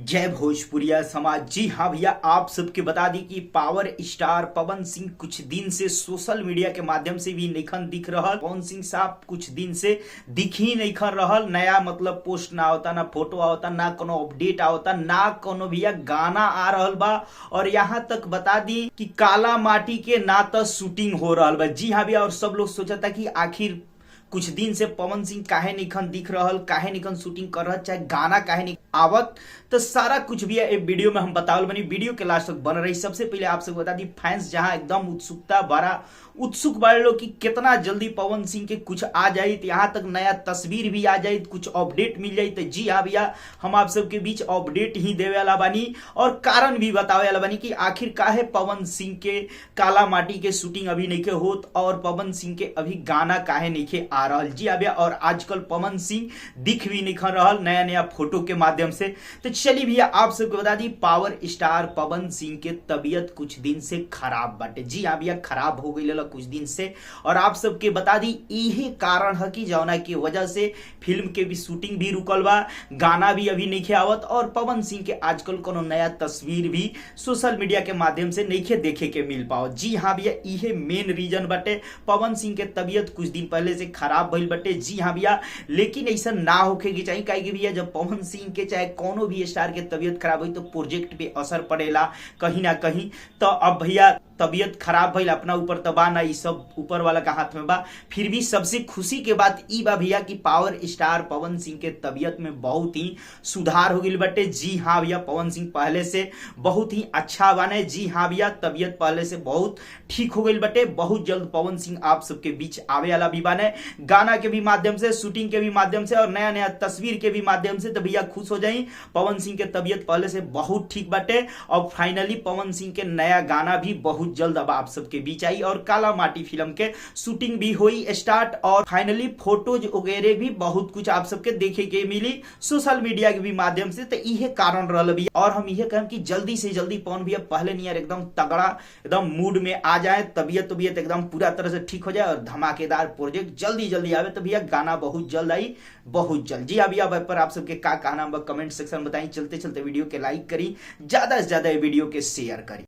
जय भोजपुरिया समाज। जी हाँ भैया, आप सबके बता दी कि पावर स्टार पवन सिंह कुछ दिन से सोशल मीडिया के माध्यम से भी नइखन दिख रहल। पवन सिंह साहब कुछ दिन से दिख ही नइखन रहल। नया मतलब पोस्ट ना होता, ना फोटो आवता, ना कोनो अपडेट आवता, ना कोनो भैया गाना आ रहल बा। और यहाँ तक बता दी कि काला माटी के ना तो शूटिंग हो रहल बा। जी हाँ भैया, और सब लोग सोचता कि आखिर कुछ दिन से पवन सिंह काहे निखन दिख रहल, काहे निखन शूटिंग कर रहल, चाहे गाना काहे नहीं आवत। तो सारा कुछ भी है वीडियो में हम बतावल बनी, वीडियो के लास्ट तक बन रही। सबसे पहले आप सबको बता दी फैंस जहां एकदम उत्सुकता बड़ा उत्सुक बाड़े लोग कि कितना जल्दी पवन सिंह के कुछ आ जाए, तो यहाँ तक नया तस्वीर भी आ जाए, कुछ अपडेट मिल जाए। तो जी हाँ भैया, हम आप सबके बीच अपडेट ही देवे वाला बानी और कारण भी बतावे वाला बानी कि आखिर काहे पवन सिंह के काला माटी के शूटिंग अभी नहीं के होत और पवन सिंह के अभी गाना काहे नहीं के आ रहल। जी हाँ भैया, और आजकल पवन सिंह दिख भी नहीं रहल नया नया फोटो के माध्यम से। तो चलिए भैया, आप सबके बता the power star Pawan Singh के तबीयत कुछ दिन से खराब बाटे। जी हाँ भैया, खराब हो गई कुछ दिन से। और आप सबके बता दी यही कारण है कि जौना की वजह से फिल्म के भी शूटिंग भी रुकल बा, गाना भी अभी नहीं आवत और पवन सिंह के आजकल कोनो नया तस्वीर भी सोशल मीडिया के माध्यम से नहीं देखे के मिल पाओ। जी हाँ भैया, इहे मेन रीजन बाटे। पवन सिंह के तबीयत कुछ दिन पहले से खराब भइल बाटे। जी हाँ भैया, लेकिन ऐसा ना होखे के चाहिए, काहे कि भैया जब पवन सिंह के चाहे कोनो भी स्टार के तबीयत खराब हुई तो प्रोजेक्ट पे असर पड़ेला कहीं ना कहीं। तो अब भैया तबीयत खराब भइल अपना ऊपर तो बा ना, ई सब ऊपर वाला का हाथ में बा। फिर भी सबसे खुशी के बात ई बा भैया कि पावर स्टार पवन सिंह के तबीयत में बहुत ही सुधार हो गई बटे। जी हाँ भैया, पवन सिंह पहले से बहुत ही अच्छा बाने। जी हाँ भैया, तबीयत पहले से बहुत ठीक हो गई बटे। बहुत जल्द पवन सिंह आप सबके बीच आवे वाला भी बाने, गाना के भी माध्यम से, शूटिंग के भी माध्यम से और नया नया तस्वीर के भी माध्यम से। तो भैया खुश हो जाई, पवन सिंह के तबीयत पहले से बहुत ठीक बाटे। और फाइनली पवन सिंह के नया गाना भी बहुत जल्द अब आप सबके बीच आई और काला माटी फिल्म के शूटिंग भी हुई स्टार्ट और फाइनली फोटोज वगैरह भी बहुत कुछ आप सबके देखे के मिली सोशल मीडिया के भी माध्यम से। तो इहे कारण रहल भैया। और हम इहे कहम कि जल्दी से जल्दी पवन भैया पहले नियर एकदम तगड़ा एकदम मूड में आ जाए, तबीयत तबीयत एकदम पूरा तरह से ठीक हो जाए और धमाकेदार प्रोजेक्ट जल्दी जल्दी आवे। तो भैया गाना बहुत जल्द आई, बहुत जल्द। जी अभी अब पर आप सबके का कहना कमेंट सेक्शन में बताई। चलते चलते वीडियो के लाइक करी, ज्यादा से ज्यादा वीडियो के शेयर करी।